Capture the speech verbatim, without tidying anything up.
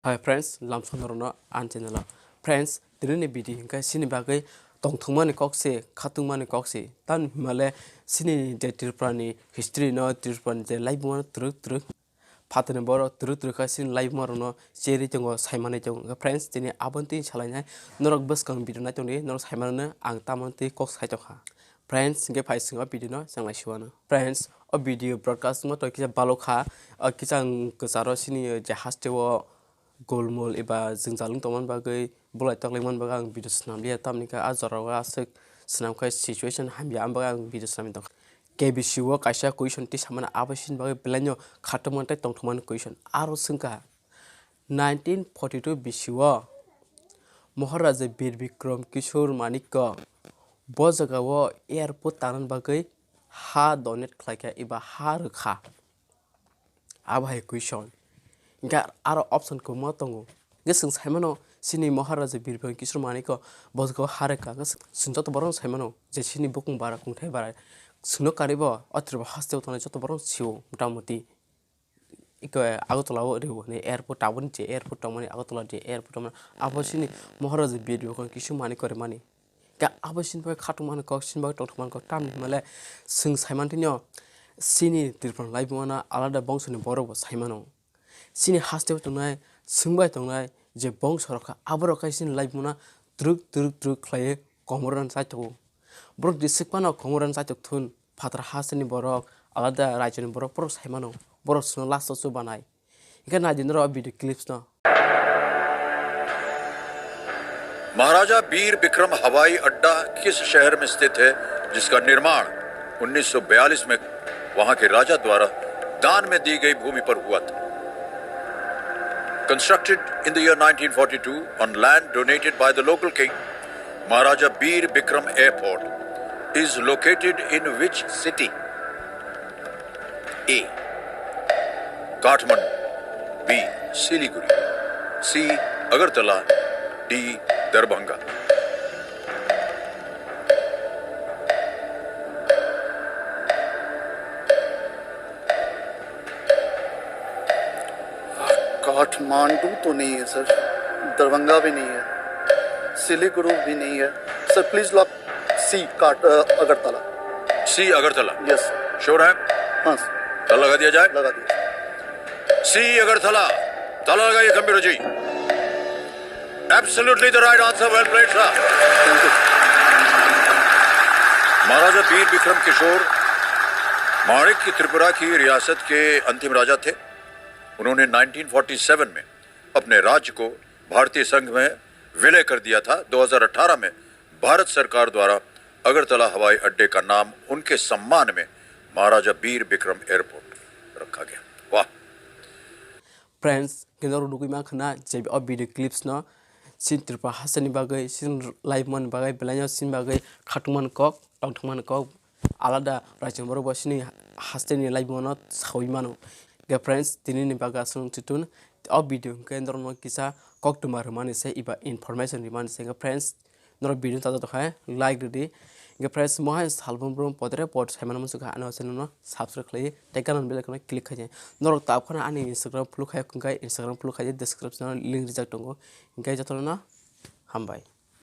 Hi friends, lamsong norokno ani channel o. Friends, tini ni video hwnkhe chini bagwi tongthokmani kok se, khatungmani kok se. Tamni hwnmale chini je Tripura ni history no, Tripura ni je laibuma no twrwk twrwk phatani borok twrwk twrwk kha chini laibuma rokno cherwi tongo, saimani tongo. Hwnkhe friends, tini aboni twi salainai norok bwskang video nai tongdi, norok saimanano ang tamoni twi kok sai tongkha. Friends, hwnkhe phai chwng o video no chwnglai siwano. Friends, o video broadcast wngma tong kisa balok kha, o kisa ang kwcharo chini je haste o golmol eba jwngjal wng tongmani bagwi, bolai toklaimani bagwi ang video swnam liya, tamni khe a jorao aswk swnam khe situation hamya, ang bagwi ang video swnamwi tongkha. K B C o kaisa question twi samani abo chini bagwi belaino khatungmani tei tongthokmani question aro swngkha, nineteen forty two B C o Maharaja Bir Bikram Kishore Manikya bo jagao airport tanani bagwi ha donate khlaikha eba ha rwkha. Abo hai question. Hingkhe aro option kwbangma tongo. Hingkhe chwng saimano chini Maharaja Bir Bikram Kishore Manikya bo jagao ha rwkha. Hingkhe chwng joto borokno saimano je chini bukung bara, kungthai bara, chwngno karibo o Tripura hasteo tongnai joto borokno sio motamoti. Iko Agartala o rw hwnwi airport, tabukni je airport tongmani, Agartala je airport tongmani, abo chini Maharaja Bir Bikram Kishore Manikya rimani. Khe abo chini bagwi khatungmani kok, chini bagwi tongthokmani kok, tamni hwnmale chwng saimanthwino chini Tripura laibumano alada bongsoni borok bo saimano. Chini hasteo tongnai chwng bai tongnai je bongsorok kha, aborok khe chini laibumano twrwk twrwk twrwk khlaiwi komorano chaithogo. Borok di swk phano komorano chaitok thun, phatar hasteni borok, alada raichoni borok, borok saimano, borok chwngno last o chubanai. Hingkhe nai di norok o video clips no. महाराजा बीर बिक्रम हवाई अड्डा किस शहर में स्थित है, जिसका निर्माण उन्नीस सौ बयालीस में वहां के राजा द्वारा दान में दी गई भूमि पर हुआ था? Constructed in the year nineteen forty-two on land donated by the local king, Maharaja Bir Bikram Airport is located in which city? A. Kathmandu, B. Siliguri, C. Agartala, D. Darbhanga. Kathmandu तो नहीं है सर, दरभंगा भी नहीं है, सिलीगुड़ी भी नहीं है सर। प्लीज लॉक सी काट अ, Agartala. C. Agartala. Yes sir. Sure है? हाँ सर, ताला लगा दिया जाए। लगा दिया। C. Agartala. ताला लगाइए Khambir ji. Absolutely the right answer, well played sir. Thank you. Maharaja Bir Bikram Kishore Manikya Tripura की रियासत के अंतिम राजा थे। उन्होंने नाइनटीन फ़ोर्टी सेवन में अपने राज्य को भारतीय संघ में विलय कर दिया था। दो हज़ार अठारह में भारत सरकार द्वारा अगरतला हवाई अड्डे का नाम उनके सम्मान में महाराजा बीर बिक्रम एयरपोर्ट रखा गया। वाह। Friends, khe norok nugwi mankha na je o video clips no chini Tripura hasteni bagwi, chini laibumani bagwi, belaino chini bagwi khatungmani kok, tongthokmani kok, alada raichwng borok bo chini hasteni laibumano saui mano. Hingkhe friends, tinini bagwi aswk chwng tun o video hwnkhe norokno kisa koktwma rwmani se eba information rwmani se. Hingkhe friends, norok video no tato tokha like rwdi. Hingkhe friends, mohai salbrum brum podre pod saimano muchukha, ano channel no subscribe khlai tei gana bell icon no click khai. Norok tabuk phano ani Instagram follow khai hwnkhe Instagram follow khai, description o link rijak tongo. Hingkhe jotono hambai.